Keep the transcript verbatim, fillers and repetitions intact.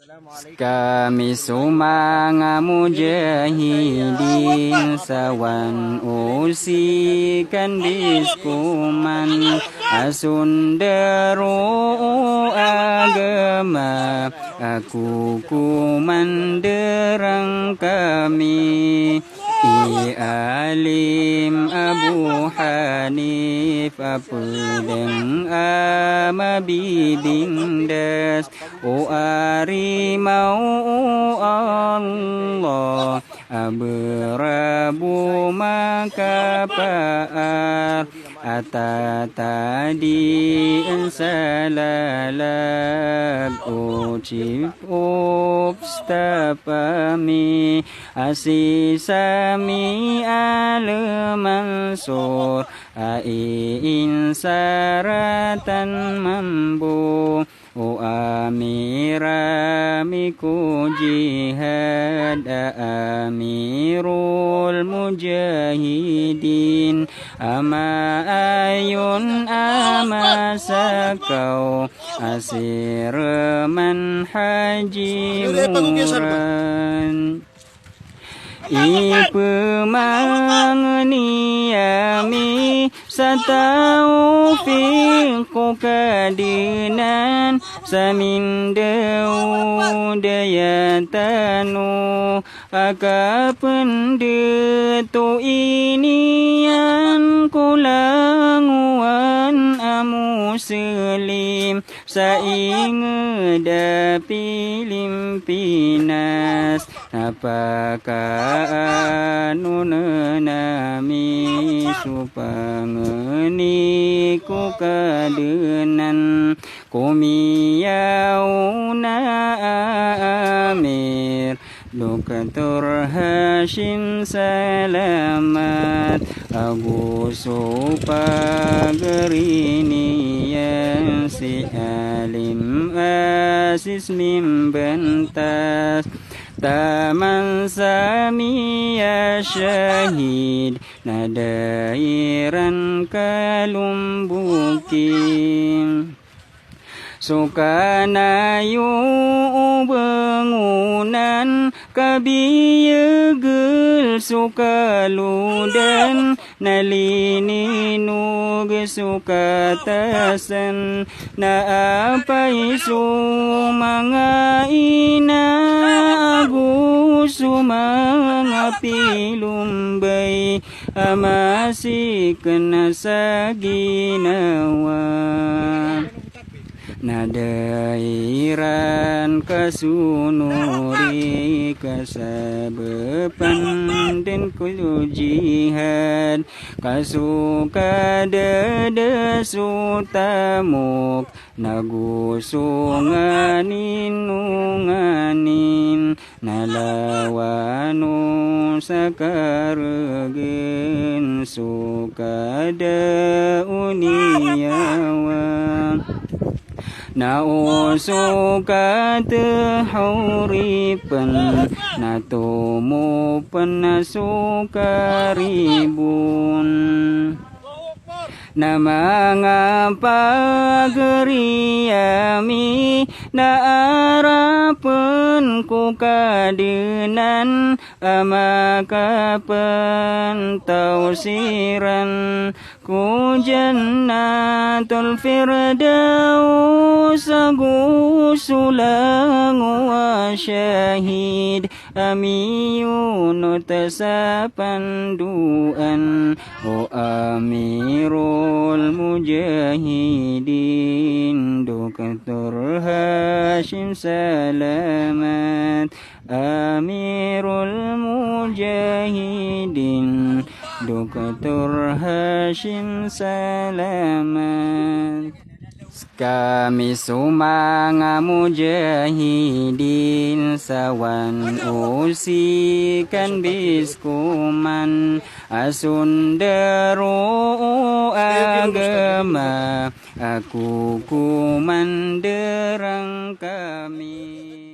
Skami so manga mujahidin, sawan o sikan di skoman a sondaro o agama, a kokomandaran kami i Alim Abu Hanif, a pd a mabibindas o arimaw o Allah, a brabo makapaar a tatadien sa lalag o chief of staff ami, a si Sami Al Mansur, a iinsaratan mambo o amir ami ko jihad, a amirul mujahidin, a maayon a masakaw a si Rman Haji Murad. Ipmangni ami sa tawfiq ko Kadnan sa mindaw daya tano a kapndit o iniyan ko langowan a Muslim sa ingd a Pilimpinas. Na pakaanonn ami so pangni ko Kadnan ko miyaona a amir, Doktor Hashim Salamat, ago so pagari niyan si Alim Asis Mimbantas, taman sa miyashahid na da iran kalomboki. So kanayo o bangonan, kabiyagl so kalodan, na lininog so katasan, na apay so manga ina ago so manga pilombay a masikn sa ginawa. Na da iran kasonori, ka sabap dn ko jihad, ka so kadada so tamok, na go so nganin o nganin, na lawan o sa kargn so kada o niyawa. Na o so katahoripn, na tomopn na so karibon. Na manga pagari ami, na arapn ko Kadnan a makapntaw siran ko Jannatul Firdaus, ago so langowan a shahid a miyonot sa pandoan o Amirul Mujahidin, Doktor Hashim Salamat. Amirul Mujahidin, Doktor Hashim Salamat. Skami so manga mujahidin, sawan o sikan biskoman a sondaro o agama, a kokomandaran kami.